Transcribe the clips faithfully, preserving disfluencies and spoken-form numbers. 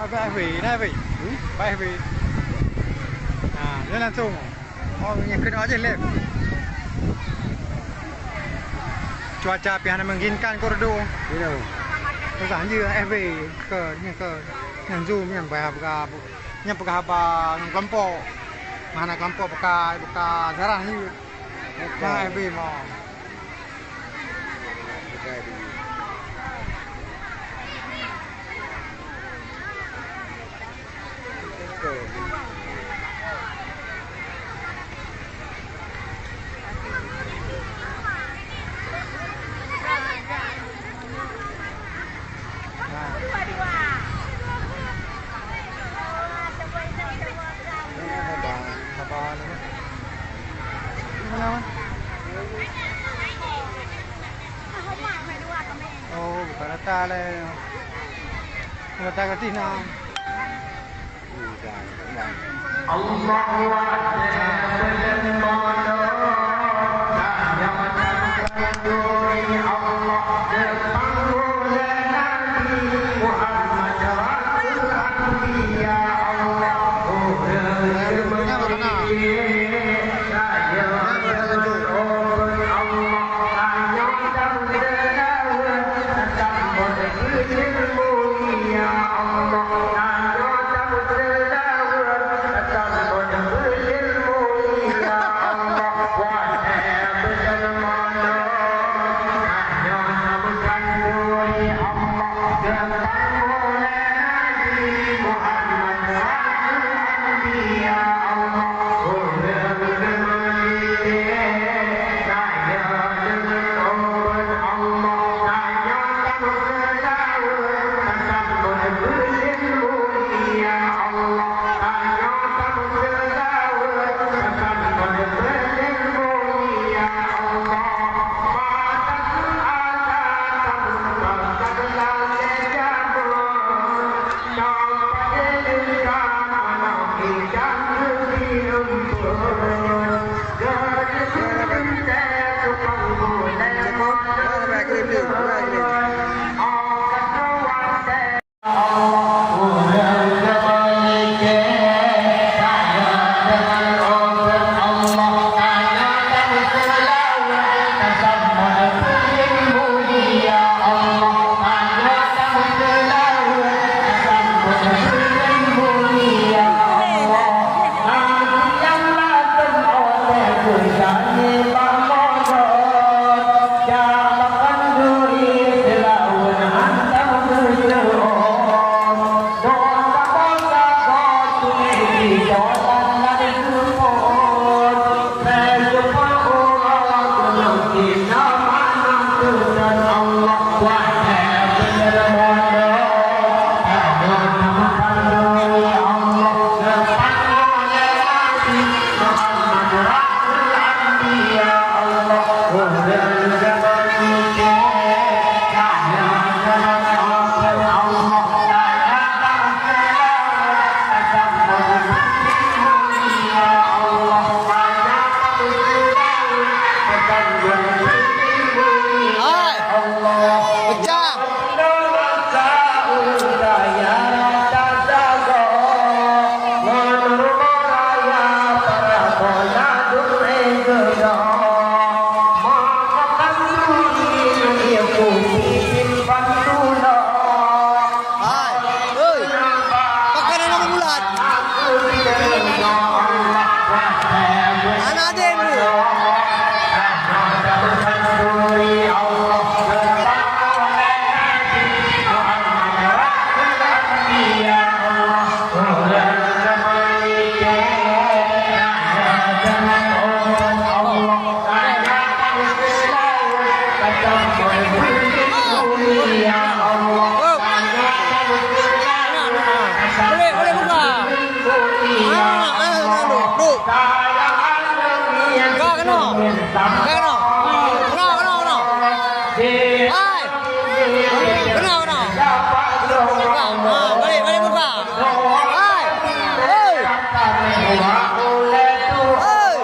Abang F B, na F B? Hmm? Abang F B. Ha, dia langsung. Oh, yang kena aja lep. Cuaca pih hana mengizinkan keu reudôk. Iya. Susah je F B ke, ni ke. Nyang zoom, nyang bayar berapa. Nyang peugah haba ngon kelompok. Mana kelompok buka, buka zarah ni. Buka. Mana F B mau. Oh, bukan rata lah. Rata kasih nak. Allahu Akbar. Hai, pecah. Hai, oi. Pakai nama bulat. Anak adek. Boleh, boleh buka. Ah, ah, ah, duk, duk. Ka keunoe. Ka keunoe. Keunoe, keunoe, keunoe. Hai. Keunoe, keunoe. Buka. Ah, balik, balik buka. Hai. Hei. Hei.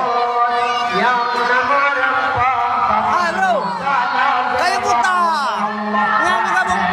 Hai, bro. Kayu puta. Nyang bergabung.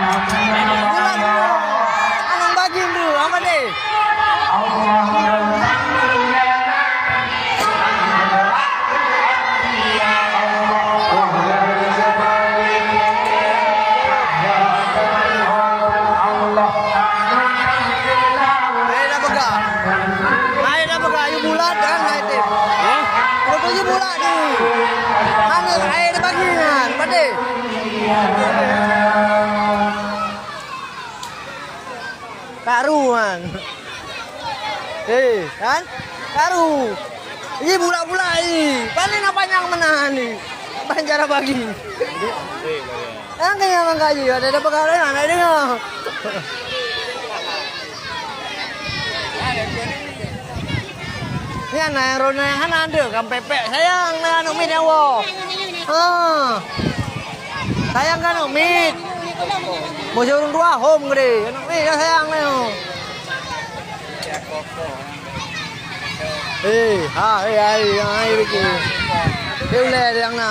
Karu, man. Eh, kan? Karu. Ih, bulak-bulak, ih. Paling nak panyang meunan, ih. Banjara pagi. Kan kaya mangkaji, ada, ada perkara yang nak dengar. Nyan na nyang rona nyang hana, deuh, kan pepek sayang na aneuk miet nyan woe. Ha. Sayang kan aneuk miet. Meuseu ureueng dua hom gede, aneuk miet nyang sayang na nyoe. Eh, ha, eh, ai, nyang ai biki. Eh, ulèe nyang na.